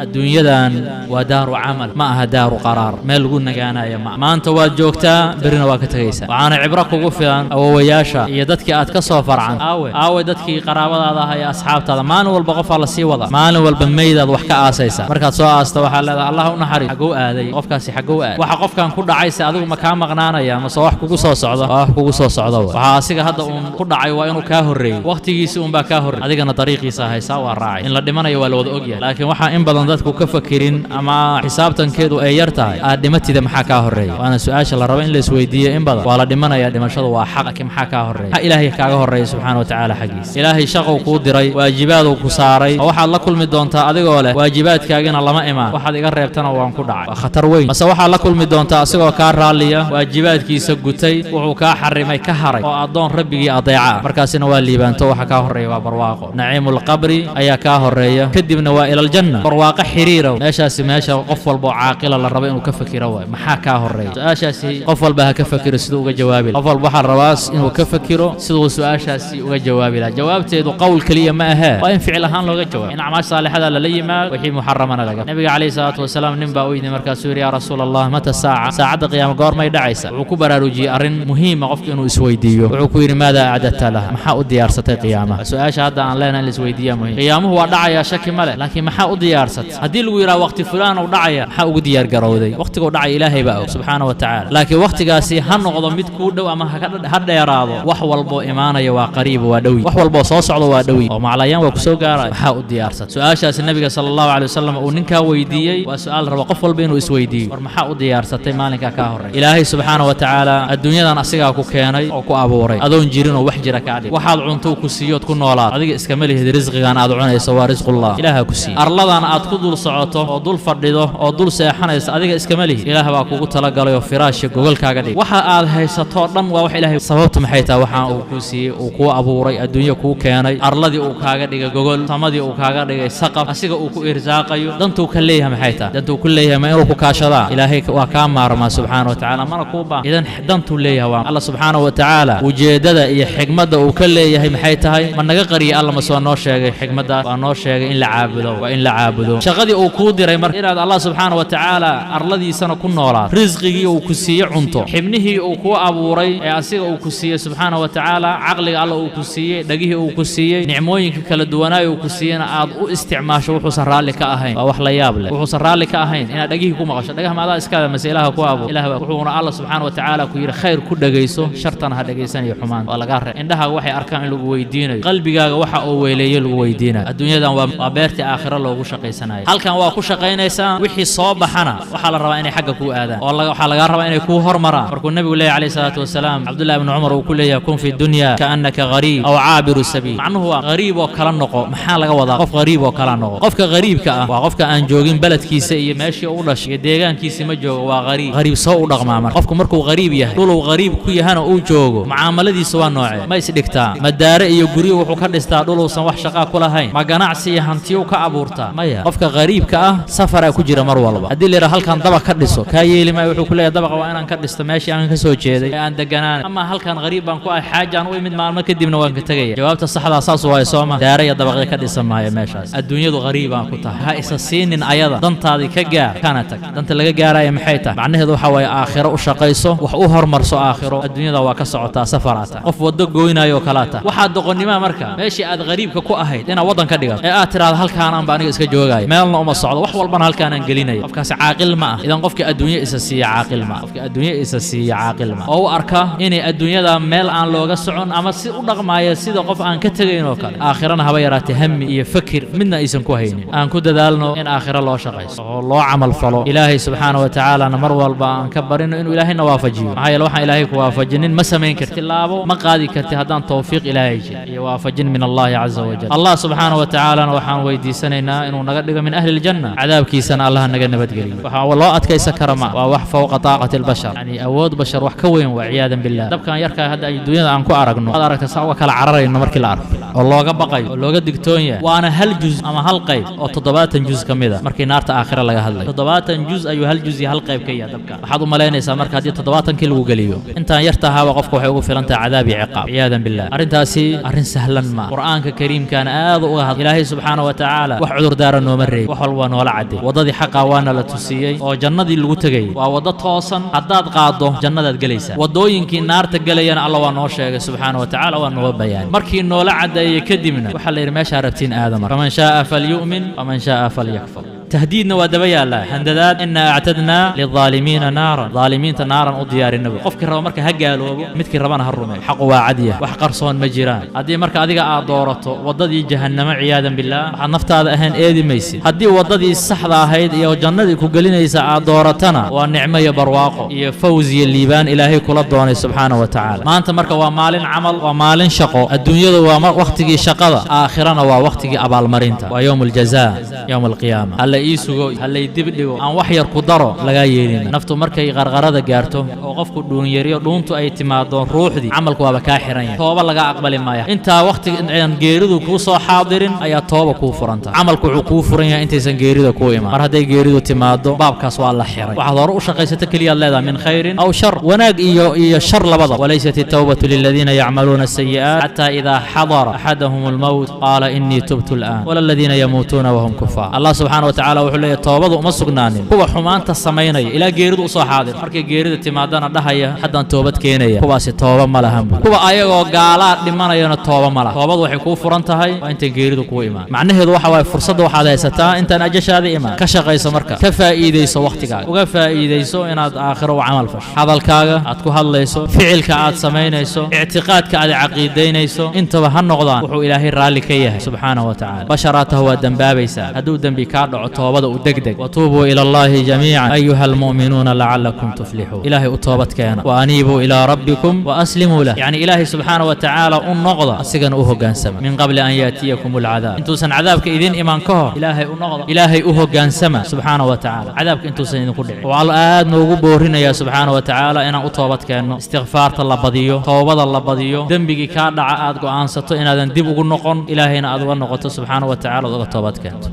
Adduunyadan waa daaru camal, ma aha daaru qaraar, meel lagu nagaanayo ma. Maanta waad joogtaa, berrina waa ka tegaysaa. Waxaana cibro kugu filan awowayaasha iyo dadkii aad ka soo farcan. Aawe, aawe dadkii qaraabadaada ah iyo asxaabtaada? Maalin walba qofaa la sii wada, maalin walba meydaad wax ka aasaysa. Markaad soo aasta waxaa leedahay, "Allah u naxariis." Xagow aaday qofkaasi? Xagow aaday? Waxa qofkan ku dhacayse adigu ma kaa maqnaanaya mase wax kugu soo socda? Waa wax kugu soo socda. Waxaa asiga hadda uun ku dhacay waa inuu kaa horreeyey, wakhtigiisi uunbaa kaa horreeyey, adigana dariiqiisa haysaa, waa raacay. In la dhimanayo waa la wada ogyahay, laakiin waxaa in badan dadku ka fakirin ama xisaabtankeedu ay yar tahay: aad dhimatida, maxaa kaa horreeya? Waana su-aasha la rabo in la isweydiiyo in badan. Waa la dhimanaya, dhimashadu waa xaq, laakiin maxaa kaa horreeya? Maxaa Ilaahay kaaga horreeya subxaana wa tacaala xaggiisa? Ilaahay shaqou kuu diray, waajibaaduu ku saaray, oo waxaad la kulmi doontaa adigoo leh, "Waajibaadkaagina lama imaan, waxaad iga reebtana waan ku dhacay." Waa khatar weyn. Mase waxaad la kulmi doontaa asigoo kaa raalliya, waajibaadkiisa gutay, wuxuu kaa xarimay ka haray, oo addoon rabbigii adeeca ah. Markaasina waa liibaanto. Waxa kaa horreeya waa barwaaqo, naciimulqabri ayaa kaa horreeya, kadibna waa ilaljanna, barwaaqo xiriirow. Meeshaasi meesha qof walba oo caaqila la rabo inuu ka fakiro waay. Maxaa kaa horreeya? Su-aashaasi qof walba ha ka fakiro siduu uga jawaabi laha. Qof walba waxaa rabaa inuu ka fakiro siduu su-aashaasi uga jawaabi laha. Jawaabteedu qowl keliya ma ahee, waa in ficil ahaan looga jawaabo, in acmaash saalixada lala yimaado, wixii muxaramana laga. Nabiga calayhi salaatu wasalaam nin baa u yidhi, markaasuu yidhi, "Yaa rasuul Allah, mata saaca?" Saacadda qiyaama goormay dhacaysa? Wuxuu ku baraarujiyey arrin muhiima qofka inuu isweydiiyo. Wuxuu ku yidhi, "Maada acdadta laha?" Maxaa u diyaarsatay qiyaamaha? Su-aasha hadda aan leenahay in la isweydiiyaa muhiim. Qiyaamuhu waa dhacayaa, shaki ma leh, laakiin maxaa u diyaarsatay? Haddii lagu yidhaha waqti fulaan uu dhacaya, maxaa ugu diyaar garowday? Waqtiguu dhacaya Ilaahay baa og subxaana wa tacaala, laakiin waqtigaasi ha noqdo mid kuu dhow ama ha dheeraado, wax walboo imaanaya waa qariib, waa dhowi. Wax walboo soo socdo waa dhowi, oo maclayaan waa kusoo gaaraya. Maxaa u diyaarsatay? Su-aashaasi Nabiga sala Allahu calay wasalam uu ninkaa weydiiyey waa su-aal raba qof walba inuu isweydiiyo: war maxaa u diyaarsatay maalinkaa kaa horreeya? Ilaahay subxaana wa tacaala adduunyadan asigaa ku keenay oo ku abuuray, adoon jirinoo wax jira kaa dhig. Waxaad cuntou ku siiyood ku noolaad. Adiga iskama lihid risqigan aad cunayso, waa risqullah, Ilaaha ku siiye. Arladan aad ku dul socoto oo dul fadhido oo dul seexanayso, adiga iskama lihid, Ilaah baa kugu talagalay oo firaashya gogolkaaga dhig. Waxa aad haysatoo dhan waa wax Ilaahay. Sababtu maxay tahay? Waxaan uu kuu siiyey, uu kuu abuuray, adduunyo kuu keenay, arladii uu kaaga dhigay gogol, samadii uu kaaga dhigay saqaf, asiga uu ku irsaaqayo, dantuu ka leeyahay maxay tahay? Dantuu ku leeyahay ma inuu ku kaashadaa? Ilaahay waa kaa maarmaa subxaana wa tacaala, mana kuu baahan. Idan dantuu leeyahay waa Alla subxaana wa tacaala. Ujeeddada iyo xigmadda uu ka leeyahay maxay tahay? Ma naga qariyay Alla mase waa noo sheegay xigmadda? Waa noo sheegay. In la caabudo, waa in la caabudo. Shaqadii uu kuu diray marka, inaad Allah subxaana wa tacaala arladiisana ku noolaad, risqigii uu ku siiye cunto, xibnihii uu kuu abuuray ee asiga uu ku siiyey subxaana wa tacaala, caqliga Alla uu ku siiyey, dhegihii uu ku siiyey, nicmooyinka kala duwanaayo uu ku siiyeyna aad u isticmaasho wuxuusan raalli ka ahayn, waa wax la yaab leh. Wuxuusan raalli ka ahayn inaad dhegihii ku maqasho. Dhagaha maadaa iskale mase Ilaaha ku abuur? Ilaah baa. Wuxuuna Alla subxaana wa tacaala ku yidhi, "Khayr ku dhegayso, shartana ha dhegaysanayo, xumaan waa lagaa reeb." Indhahaaga waxay arkaan in lagu weydiinayo, qalbigaaga waxa uu weeleeyo lagu weydiinayo. Adduunyadan waa beertii aakhiro loogu shaqaysanayo. Halkan waa ku shaqaynaysaa, wixii soo baxana waxaa la rabaa inay xagga kuu aadaan, oo waxaa lagaa rabaa inay kuu hormaraan. Markuu Nebigu leeyahy calayhi salaatu wasalaam, Cabdullahi ibnu Cumar uu ku leeyahay, "Kun fi dunya kaannaka gariib aw caabiru sabiil," macnuhu waa gariib oo kala noqo. Maxaa laga wadaa qof gariib oo kala noqo? Qofka gariibka ah waa qofka aan joogin beledkiisa iyo meeshii u dhashay iyo deegaankiisi ma joogo, waa gariib. Gariib soo u dhaqmaa marka? Qofku markuu gariib yahay, dhuluu gariib ku yahana uu joogo, mucaamaladiisa waa noocee? Ma isdhigtaa? Ma daare iyo guryo wuxuu ka dhistaa dhuluusan wax shaqaa ku lahayn? Ma ganacsi iyo hantiyu ka abuurtaa? Maya. Qofka gariibka ah safaraa ku jira mar walba. Haddii la yidhaha halkan dabaq ka dhiso, kaa yeeli maayo. Wuxuu ku leeyahay, "Dabaqa waa inaan ka dhisto meeshii aan ka soo jeeday ee aan deganaanay, ama halkan gariib baan ku ahay, xaajaan u imid, maalmo kadibna waan ka tegaya." Jawaabta saxdaa saas waaye, sooma? Daare iyo dabaqyo ka dhisan maayo meeshaas. Adduunyadu gariibaan ku tahay, ha isa siinin ayada. Dantaadii ka gaar kana tag. Danta laga gaaraya maxay tahay? Macnaheedu waxaa waaye aakhiro u shaqayso, wax u hormarso aakhiro. Adduunyada waa ka socotaa, safaraa tahay, qof waddo goynayo kalaa tahay. Waxaa doqonnimaa marka meeshii aad gariibka ku ahayd inaad waddan ka dhigato ee aad tidhaahdo, "Halkaanaan ba aniga iska joogaya, meelna uma socdo, wax walbana halkaanaan gelinaya." Qofkaasi caaqil ma ah. Idan qofka adduunyo isa siiya caaqil ma ah. Qofka adduunyo isa siiya caaqil ma oo u arka inay adduunyada meel aan looga socon, ama si u dhaqmaaya sida qof aan ka tegayn oo kale, aakhirana haba yaraatee hami iyo fakir midna aysan ku haynin. Aan ku dadaalno in aakhiro loo shaqaysto oo loo camal falo. Ilaahay subxaana wa tacaalana mar walba aan ka barino inuu Ilaahayna waafajiyo. Maxaa yeele, waxaan Ilaahay ku waafajinin ma samayn karti, tilaabo ma qaadi karti haddaan towfiiq Ilaahay jirin iyo waafajin min Allahi caza wajal. Allah subxaana wa tacaalana waxaan weydiisanaynaa inuu naga dhigo min ahli aljanna, cadaabkiisana Allah naga nabadgeliyo. Waxaa loo adkaysan kara ma waa wax fowqa taaqati albashar, yani awood bashar wax ka weyn waa, ciyaadan billah. Dabkan yarkaa hadda adduunyada aan ku aragno, waad aragta saa uga kala cararayno markii la arko. Oo looga baqayo oo looga digtoon yahay. Waana hal juz ama hal qayb oo 70 juz ka mid a markii naarta aakhira laga hadlayo. 70 juz ayuu hal juz iyo hal qayb ka yahay dabka. Waxaad u malaynaysaa marka haddii 70kii lagu geliyo, intaan yarta ahaaba qofka waxay ugu filan tahay cadaab iyo ciqaab, ciyaadan billah. Arrintaasi arrin sahlan ma. Qur'aanka kariimkaana aad uga hadla. Ilaahay subxaana wa tacaala wax cudurdaara nooma reebi, wax walba noola cadday. Waddadii xaqa waana la tusiyey oo jannadii lagu tegayay waa waddo toosan. Haddaad qaaddo, jannadaad gelaysaa. Waddooyinkii naarta gelayana Alla waa noo sheegay subxaana wa tacaala, waa nooga bayaanay. Markii noola caddeeyey kadibna waxaa la yidhi: meeshaa rabtiin aadama, faman shaaa falyu'min waman shaaa falyakfur. Tahdiidna waa daba yaallaa, handadaad: innaa actadnaa lildaalimiina naaran, daalimiinta naaran u diyaarinaba. Qofkii raba marka ha gaaloobo, midkii rabana ha rumeeyo. Xaqu waa cadyah, wax qarsoon ma jiraan. Haddii marka adiga aad doorato waddadii jahannamo, ciyaadan billaah, waxaad naftaada ahayn eedi maysid. Haddii waddadii saxda ahayd iyo jannadii ku gelinaysa aad dooratana, waa nicmo iyo barwaaqo iyo fawz iyo liibaan Ilaahay kula doonay subxaana wa tacaala. Maanta marka waa maalin camal, waa maalin shaqo. Adduunyadu waa wakhtigii shaqada, aakhirana waa wakhtigii abaalmarinta, waa yowm aljazaa, yowm alqiyaama. Hala ii sugo, halay dib dhigo, aan wax yar ku daro, lagaa yeelina. Naftu markay qarqarada gaarto oo qofku dhuunyariyo, dhuuntu ay timaado, ruuxdii, camalku waaba kaa xiran yahay, tooba laga aqbali maaya. Intaa wakhtiga aan geeridu kuu soo xaadirin ayaa tooba kuu furanta. Camalku wuxuu kuu furan yahay intaysan geerida kuu imaan. Mar hadday geeridu timaado, baabkaas waa la xiray. Waxaad hore u shaqaysato keliyaad leedahay, min khayrin aw shar, wanaag iyo shar labada. Walaysat التوبة للذين يعملون السيئات حتى إذا حضر أحدهم الموت قال إني تبت الآن ولا الذين يموتون وهم كفار. Allah subxaana wa tacaala wuxuu leeyahy: toobadu uma sugnaanin kuwa xumaanta samaynaya ilaa geeridu usoo xaadir, markay geerida timaadana dhahaya: haddaan toobad keenaya. Kuwaasi tooba ma lahan bu. Kuwa ayagoo gaalaa dhimanayana tooba ma laha. Toobadu waxay kuu furan tahay waa intay geeridu kuu imaan. Macnaheedu waxa waaye, fursadda waxaad haysataa intaan ajashaada imaan. Ka shaqayso marka, ka faa'iidayso wakhtigaaga, uga faa'iidayso inaad aakhiro u camal fasho. Hadalkaaga aad ku hadlayso, ficilka aad samaynayso, ictiqaadka aad caqiidaynayso, intaba ha noqdaan wuxuu Ilaahay raalli ka yahay subxaanahu wa tacaala. Basharaatahu waa dembaabaysaa. Hadduu dembi kaa dhaco, toobada u degdeg. Watuubuu ila Allahi jamiica ayuha almu'minuuna lacalakum tuflixuun. Ilaahay u toobad keena. Wa aniibuu ilaa rabbikum wa aslimuu lah, yacni Ilaahay subxaana wa tacaala u noqda, asigana u hoggaansama, min qabli an yaatiyakum alcadaab, intuusan cadaabka idin iman ka hor. Ilaahay u noqda, Ilaahay u hoggaansama subxaana wa tacaala, cadaabka intuusan idinku dhicin. Waa aad noogu boorinayaa subxaana wa tacaala inaan u toobad keenno, istikfaarta la badiyo, toobada la badiyo, dembigii kaa dhaca aad go'aansato inaadan dib ugu noqon, Ilaahayna aad uga noqoto subxaana wa tacala, ood uga toobad keento.